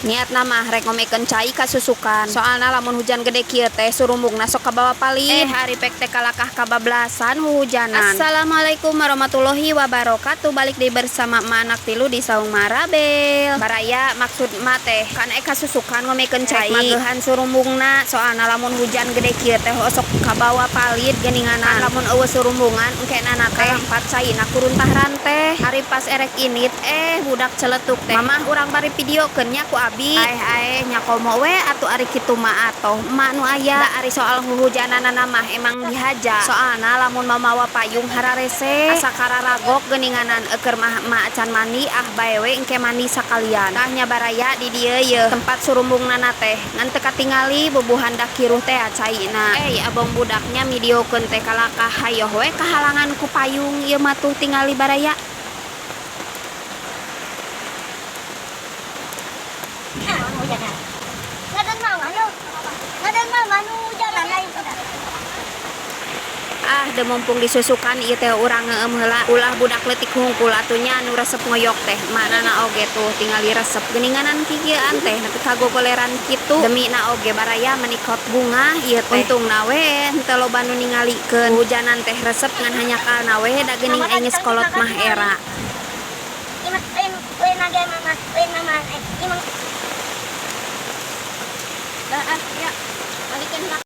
Niatna mah rek ngomekeun cai ka susukan. Soalna lamun hujan gede kieu teh surumbungna sok kabawa palid. Eh, ari pek teh kalakah kabablasan huhujanan. Assalamualaikum warahmatullahi wabarakatuh. Balik deui bersama emak anak tilu di Saung Marabel. Baraya, maksud emak teh kan ka susukan ngomekeun cai. Rek mageuhan surumbungna. Soalna lamun hujan gede kieu teh osok kabawa palid geuninganan. Kan lamun euweuh surumbungan, engkena teh kalampat caina ku runtah ranteh. Ari pas erek indit, eh, budak celetuk teh, "Mamah, urang bari videokeun nya ku abi." Aeh aeh, nya komo we atuh ari kitu mah, atoh emak nu aya. Da ari soal huhujananana mah emang dihaja, soalna lamun mamawa payung hararese, asa kararagok geuninganan. Eukeur mah emak acan mandi, ah, bae we engke mandi sakalian. Tah nya baraya, di dieu yeuh tempat surumbungnana teh, ngan teu katingali bubuhan da kiruh teh caina. Eh, abong budaknya midiokeun teh kalakah hayoh we kahalangan ku payung ieu mah. Tuh, tingali, baraya. Ah, hujanan. Ngadan mama nu. Ngadan mama nu hujanan lain sudah. Ah, de mumpung disusukan ieu teh urang ngeueum heula, ulah budak leutik hungkul atuh nya nu resep ngoyok teh. Manana oge tuh tingali resep geuninganan kikieuan teh nepi ka gogoleran kitu. Demi na oge, baraya, meni kot bungah ieu teh. Untungna we henteu loba nu ningalikeun. Hujanan teh resep, ngan hanjakalna we da geuning aing geus kolot mah era. Ima lain lain nage mama, lain mama, eh, imang. Dah ah, ya. Malikeun lah.